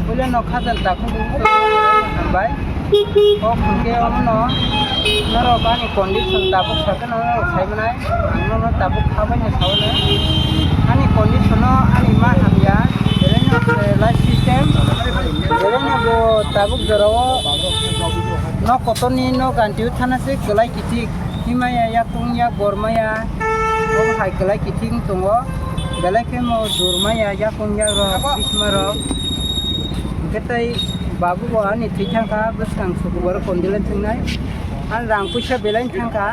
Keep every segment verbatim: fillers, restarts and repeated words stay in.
Puila no khajan takhuk hambai. Kok hwnkhe omono norok ani condition tabuk sakhe no norok sai manai. Ang nono tabuk khabaino saui no. Ani condition no ani ma hamya. Belai no life system. Belai no bo tabuk jorao no kotorni no ganti thana se kwlai kichik. Himaya yakung yak gormaya. Omo hai kwlai kichik tongo. Belai khe mo durmaya yakung yak rok bisma rok. Hwnkhe tei babu bo ani thwi thangkha, bwskang sukubar condolence wngnai. Ang rang puisa belai thangkha.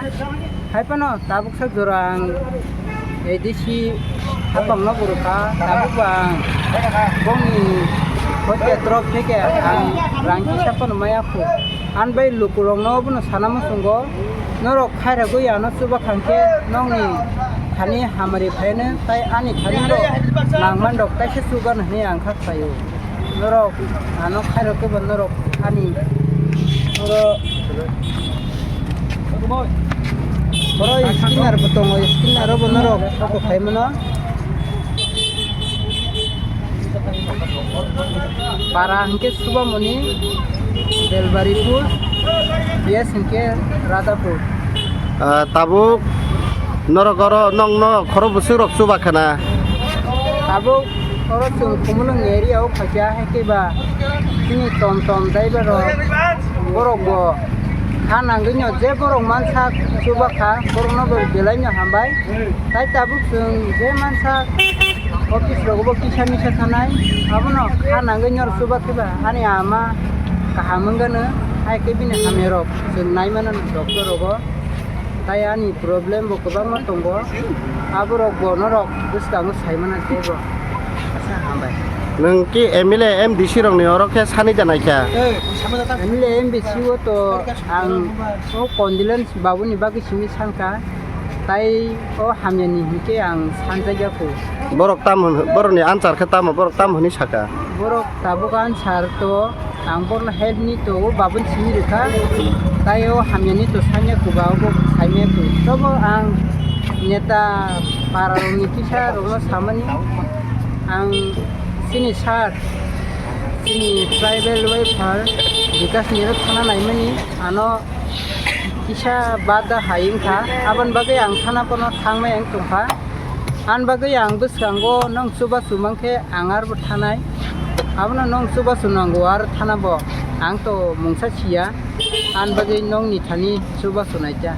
Hai phano tabuksa jora ang A D C hapang no bo rwkha. Tabuk bo ang bongni hoite drop khe khe ang rang kisa phano maya khu. Ang bai lukurokno bono sana muchungo, norok khairogwi ano chubakhang khe nokni thani hamari phaino, tai ani thani bo nangman rok kaisa chubano hinwi ang kha khlaio. Norok ano khairok khe bo norok ani oro, oro scanner bo tongo, scanner o bo norok soko khaimano. Para hwnkhe Subamoni, Belbaripur, P S hwnkhe Radhapur. Ah, tabuk norok oro nokno khoro bwswk rok chuba khana? Tabuk oro chwng Khumulwng area o khaikha, hai khe ba chini tom tom driver rok, borok bo kha nangwi no je borok mansa chuba kha, borok no bo belai no hambai. Tai tabuk chwng je mansa office rogo bo kisa misa thanai, abono kha nangwi nor chuba khe ba ani ama kaham wngano, hai khe bini hamya rok chwng nai mano doctor rogo. Tai ani problem bo kwbangma tongo, aborok bo norok bwskango sai mano tei bo. Asa hambai. Nwng ki M L A, M D C rokni oro khe sani da naikha? M L A, M D C o to ang o condolence babuni bagwi simi sankha, tai o hamyani hinkhe ang sanjakya kho. Borok tam hwn, borokni answer khe tamo, borok tam hwnwi saka? Borok tabuk answer to ang borokno help ni to o babun simi rwkha, tai o hamyani to sanya kho ba obo saimaya kho. Tobo ang neta para rokni kisa rokno samani ang chini sir, chini tribal welfare Bikas ni rok thana naimani ano kisa bada hai wngkha, aboni bagwi ang thana pono thangmai ang tongkha. Ani bagwi ang bwskango nwng chubachu mankhe ang arbo thanai. Abono nwng chubachu nango aro thana bo. Ang to mungsa siya. Ani bagwi nwngni thani chubachu naikha.